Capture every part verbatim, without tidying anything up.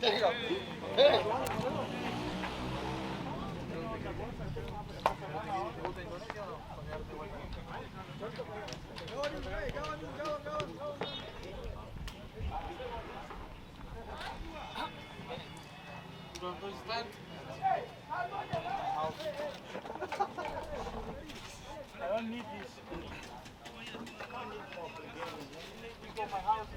I don't need this. I don't need more. Let me go my house.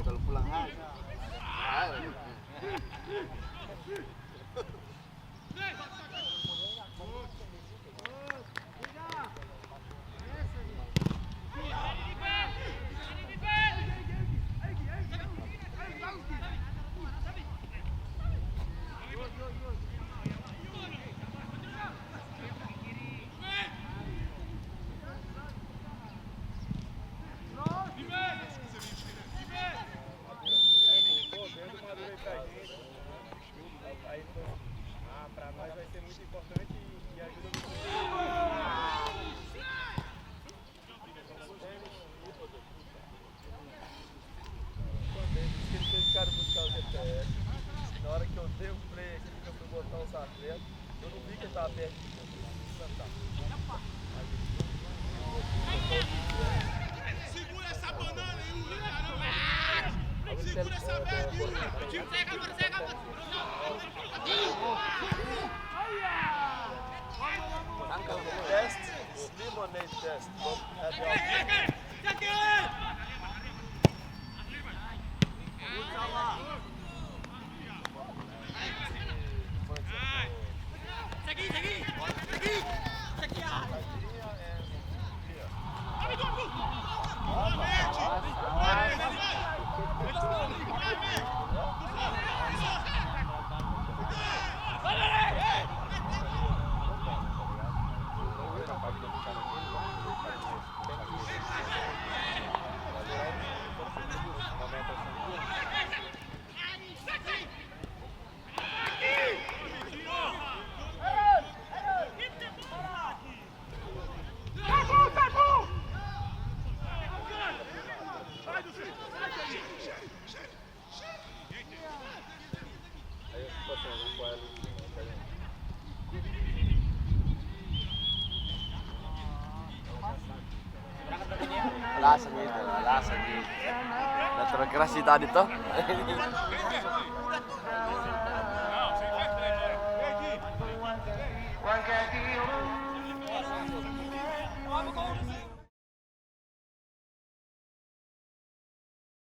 Kalau pulang, ah. Ah, pra nós vai ser muito importante e ajuda muito. Quando eles, eles ficaram buscar o G P S, na hora que eu dei o play aqui, que eu fui botar o sacramento, eu não vi que ele tava perto de mim, eu fui levantar. Segura essa banana aí, Will, caramba! Segura essa bag aí, Will! Seca, seca, seca! Olha! Lasemi itu, lasemi. Udah terakhir sih tadi toh.